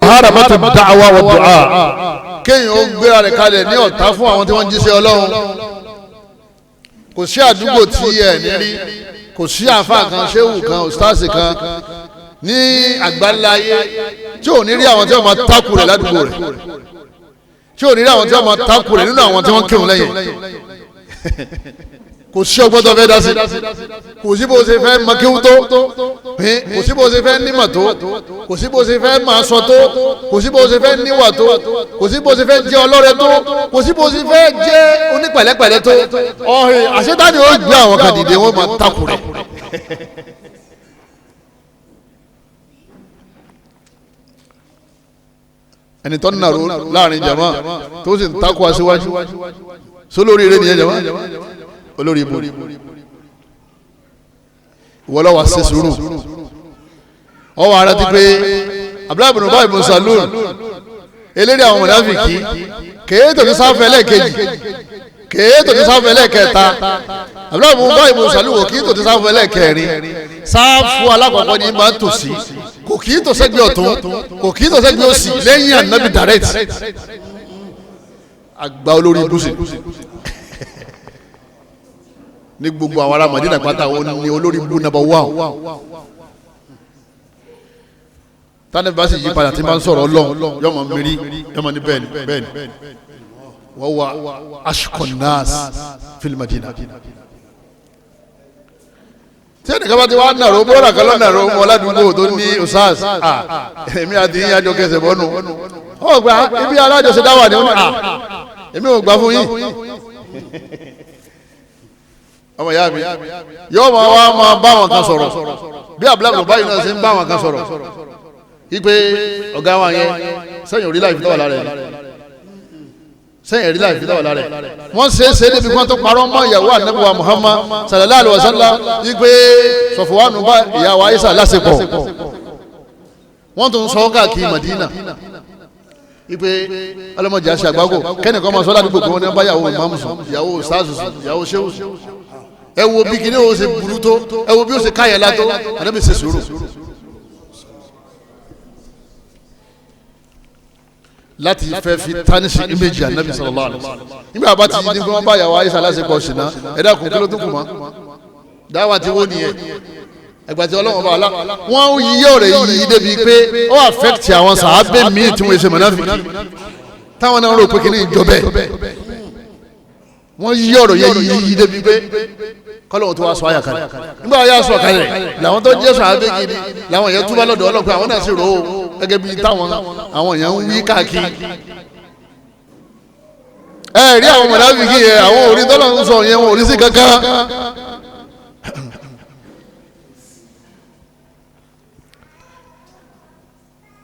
Muharabatu da'wa wa du'a, kéèyàn ó gbéra rẹ̀ kalẹ̀ ní ọ̀tá fún àwọn tí wọ́n ń jíṣẹ́ Ọlọ́run. Kò sí àdúgbò tí ẹ̀ ní rí, kò sí àáfàá kan, ṣéwù kan, òsítàsì kan ní àgbáláyé tí ò ní rí àwọn tí wọ́n máa takù rẹ̀ ládùúgbò rẹ̀, tí ò ní rí àwọn tí wọ́n máa takù rẹ̀ nínú àwọn tí wọ́n kírun lẹ́yìn. Kò sí ọgbọ́n tó fẹ́ dá sí, kò sí bó ṣe fẹ́ makéwú tó, kò sí bó ṣe fẹ́ nímọ̀ tó, kò sí bó ṣe fẹ́ máa sọ tó, kò sí bó ṣe fẹ́ níwà tó, kò sí bó ṣe fẹ́ jẹ́ ọlọ́rẹ tó, kò sí bó ṣe fẹ́ jẹ́ onípẹ̀lẹ́pẹ̀lẹ́ tó. Ọ̀hìn àṣetáni ó gbé àwọn kan dìde, wọ́n máa takù rẹ̀. Ẹni tó ń nàró láàrin jama tó sì ń takù aṣíwájú sólórí eré nìyẹn jama, olórí ibu. Ìwọlọ́ wa ṣe sùúrù. Ọwọ́ ara ti pé Abdullahi ibn Ubay ibn Salul, eléré àwọn mọ̀nàfìkì, kèé tòjú sáfẹ́ lẹ́ẹ̀kejì, kèé tòjú sáfẹ́ lẹ́ẹ̀kẹta. Abdullahi ibn Ubay ibn Salul kò kí tòjú sáfẹ́ lẹ́ẹ̀kẹrin. Sáfù alákọ̀ọ́kọ́ ní máa tòsí, kò kí tò sẹ́gbẹ́ ọ̀tún, kò kí tò sẹ́gbẹ́ òsì, lẹ́yìn ànábì direct. Àgbà olórí ibú sí ní gbogbo àwọn ará Madina pátá, òun ni olórí ibú number one. Tani bá sì yí padà tí máa ń sọ̀rọ̀ Ọlọ́run, yọmọ mírí, yọmọ ní bẹ́ẹ̀ni bẹ́ẹ̀ni. Wọ́n wá ashqan nas fil Madina. Tí ẹnìkan bá ti wá nàró bọ́ọ̀rà kan lọ́nàró mọ́ ládùúgbò tó ní usas, èmi àti yín àjọ kẹsẹ̀ bọ́nu. Ọ̀ gba ibi alájọṣe dáwà ni ó ní à, èmi ò gbà fún yín. Ọmọ ìyá mi yóò máa wá máa bá wọn kan sọ̀rọ̀ bí abúlé báyìí náà ṣe ń bá wọn kan sọ̀rọ̀ ipe ọ̀gá wa yẹn sẹ́yìn orí láì fi tọ́wọ̀ lára ẹ̀, sẹ́yìn orí láì fi tọ́wọ̀ lára ẹ̀. Wọ́n ṣe é ṣe débi kí wọ́n tó parọ́ mọ́ ìyàwó ànábì wa Muhammad sallallahu alaihi wasallam ipe Sọfúwánù bá ìyàwó Aisha lásìkò. Wọ́n tún sọ káàkiri Madina ipe ọlọmọdé àṣẹ àgbákò kẹ́nìkan máa sọ ládùúgbò pé wọ́n ní bá ìyàwó ìmáàmù sùn, ìyàwó sáàsù sùn, ìyàwó ṣéwù sùn. Ẹ wo bí kíní o ṣe burú tó, ẹ wo bí o ṣe káyẹ̀ látó, ànábì ṣe sùúrù. Láti fẹ́ fi tánìṣì ìmẹ̀jì ànábì sallallahu alaihi wasallam. Nígbà bá ti ní kí wọ́n bá ìyàwó Aisha lásìkò ṣìnà, ẹ dákun kí ló tún kù mọ́? Dáwà tí wọ́n nìyẹn. Ẹgbà tí Ọlọ́run bá wà wọ́n yí ọ̀rẹ́ yìí débi pé ó affect àwọn sàábé míì tí wọ́n ṣe mọ̀náfìkì táwọn náà rò pé kí ní ìjọ bẹ́ẹ̀. Wọ́n yí ọ̀rọ̀ yẹn yí débi pé kọ́lọ́hún tó wá sọ àyà kalẹ̀. Nígbà wọ́n yà sọ kalẹ̀ làwọn tó jẹ́ sàábé gidi làwọn yẹn túbọ̀ lọ́dọ̀ Ọlọ́run pé àwọn náà sì rò ó gẹ́gẹ́ bí táwọn àwọn yẹn ń wí káàkiri. Ẹ rí àwọn mọ̀náfìkì yẹn, àwọn òrí tọ́lọ́ ń sọ yẹn, wọn ò rí sí kankan.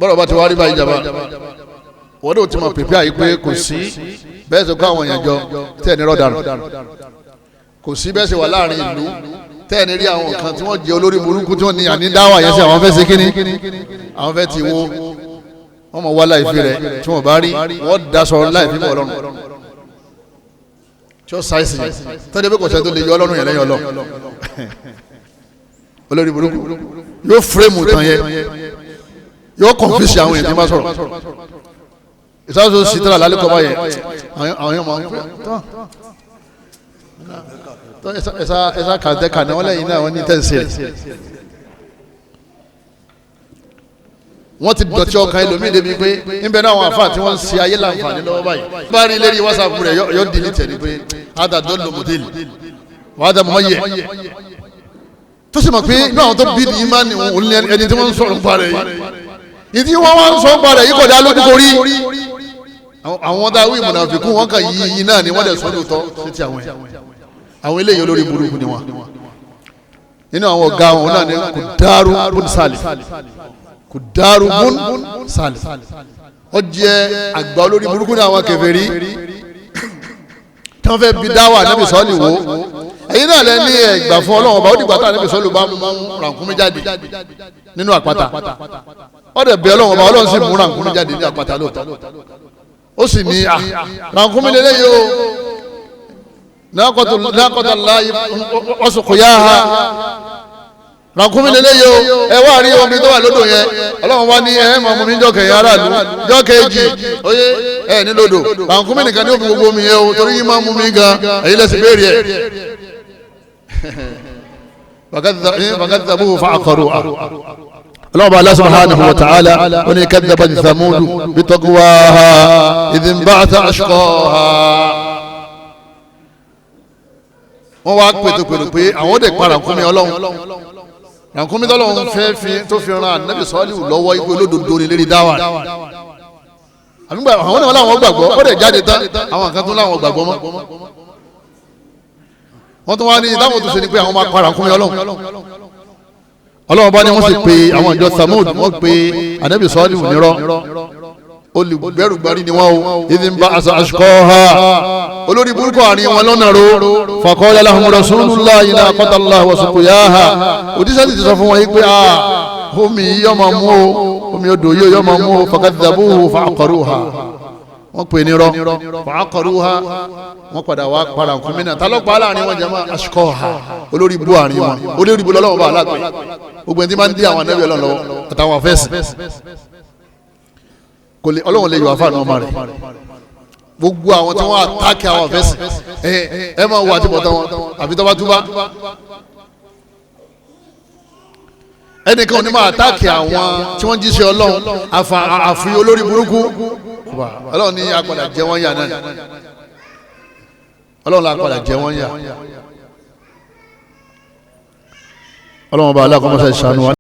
Bọ́lá bá ti wá rí báyìí jàmbá, wọ́n dò tí ma pèpè àyè pé kò sí bẹ́ẹ̀ sọ kó àwọn èèyàn jọ tẹ́ ẹ̀ ní rọ́dàrún, kò sí bẹ́ẹ̀ sọ wà láàrin ìlú tẹ́ ẹ̀ ní rí àwọn kan tí wọ́n jẹ́ olórí burúkú tí wọ́n ní àní dáwà yẹn sí àwọn fẹ́ ṣe kíní, àwọn fẹ́ ti wo wọ́n mọ̀ wá láìfi rẹ̀ tí wọ́n bá rí wọ́n daṣọ láìfi mọ́ Ọlọ́run tí ó sáìsì yẹn tọ́jú pé kò sẹ́ni tó lè yọ Ọlọ́run yẹn lẹ́yìn Ọlọ́run. Olórí burúkú yóò fírèmù tán yẹn, yóò kọ̀nfíìsì àwọn èèyàn tí wọ́n bá sọ̀rọ̀. Ìsáàsó sítírà lálẹ́ kọ́ báyẹn àwọn èèyàn máa ń pẹ́ tán ẹ̀sà kàńtẹ́ kàná wọ́n lẹ́yìn náà wọ́n ní tẹ̀sí rẹ̀. Wọ́n ti dọ̀tí ọkàn ẹlòmíì débi pé níbẹ̀ náà àwọn àfáà tí wọ́n ń ṣe ayé láǹfààní lọ́wọ́ báyìí. Bá rí lérí WhatsApp rẹ̀ yóò delete ni pé àdàdọ́ lòmùdílì wàá dà mọ́ yẹ, tó sì mọ̀ pé inú àwọn tó bí ní ìmánì òun ní ẹni tí wọ́n ń sọ̀rọ̀ nípa rẹ̀ yìí. Ìdí wọn wá ń sọ nípa rẹ̀ yìí kọjá lójú korí. Àwọn dáwọ́ ìmùnàfikún wọn kàn yí yí náà ni wọ́n dẹ̀ sọ́dọ̀ tọ́ sétí àwọn yẹn. Àwọn eléyìí olórí burúkú ni wọn. Nínú àwọn ọ̀gá wọn náà ni Kùdárù bun Salih. Kùdárù bun Salih. Ó jẹ́ àgbà olórí burúkú ní àwọn kèfèrí tí wọ́n fẹ́ bi dáwà Ànábì sọ́ọ̀lì wò. Ẹ̀yin náà lẹ ní ẹgbà fún Ọlọ́run ọba, ó dìgbà tá Ànábì sọ́ọ̀lì bá mú rànkúnmí jáde nínú àpáta. Ó dẹ̀ bẹ̀ Ọlọ́run ọba, Ọlọ́run sì mú rànkúnmí jáde nínú àpáta lóòótọ́. Ó sì ní à rànkúnmí lélẹ́yìí o, nàkọ́tà láàyè ọ̀sùnkùnyá ha. Ràkúnmí lélẹ́yìí o, ẹ wá rí omi tó wà lódò yẹn, Ọlọ́run wá ní ẹ máa mú mi jọ́kẹ̀ aráàlú jọ́kẹ́jì oyé ẹ ní lódò. Ràkúnmí nìkan ní òfin gbogbo omi yẹn o, torí yín máa mú mi gan, èyí lẹ́sìn béèrè ẹ̀. Fakadhabuhu fa'aqaruha. Ọlọ́run bá Allah subhanahu wa ta'ala ó ní kadhabat Thamudu bitaqwaha idh inba'atha ashqaha. Wọ́n wá pètòpètò pé àwọn òde pa ràkúnmí Ọlọ́run, ràkúnmí tọ́lọ́run fẹ́ fi tó fi ran Ànábì Sọ́ọ́lì lọ́wọ́ ipò olódodo ní lérí dáwà. Àwọn náà láwọn gbàgbọ́, ó dẹ̀ jáde tán, àwọn kan tún láwọn gbàgbọ́ mọ́. Wọ́n tún wá ní táwọn tó ṣe ni pé àwọn máa pa ràkúnmí Ọlọ́run. Ọlọ́run bá ní wọ́n sì pe àwọn ìjọ Thamud, wọ́n pe Ànábì Sọ́ọ́lì nírọ́, olùgbẹ́rùgbẹ́rì ni wọ́n o. Idh inba'atha ashqaha, olórí burúkú àárín wọn lọ́nà ro. Faqala lahum rasulullahi naqatallahi wa suqyaha. Òdíṣẹ́ sì ti sọ fún wọn yìí pé omi yìí yọ máa mú o, omi odò yìí yọ máa mú o. Fakadhabuhu fa'aqaruha, wọ́n pè ní rọ. Fa'aqaruha, wọ́n padà wá para nǹkan mìíràn. Ta ló pa láàrin wọn jama? Ashqaha, olórí bú àárín wọn, olórí bú lọ́wọ́ bá aláàgbé. Gbogbo ẹni tí máa ń dí àwọn anábì Ọlọ́run lọ́wọ́ àtàwọn afẹ́sìn, kò lè Ọlọ́run lè yọ àfààní ọmọ rẹ̀. Gbogbo àwọn tí wọ́n àtàkì àwọn afẹ́sìn, ẹ máa wọ àtibọ̀tán wọn àbí tọ́ba túbá. Ẹnìkan ò ní máa àtàkì àwọn tí wọ́n jíṣẹ́ Ọlọ́run àfi olórí burúkú. Ọlọ́run ní apàdà jẹ wọ́n yà náà, Ọlọ́run apàdà jẹ wọ́n yà. Ọlọ́run bá aláàkọ́mọ́sá ìṣàánú wa.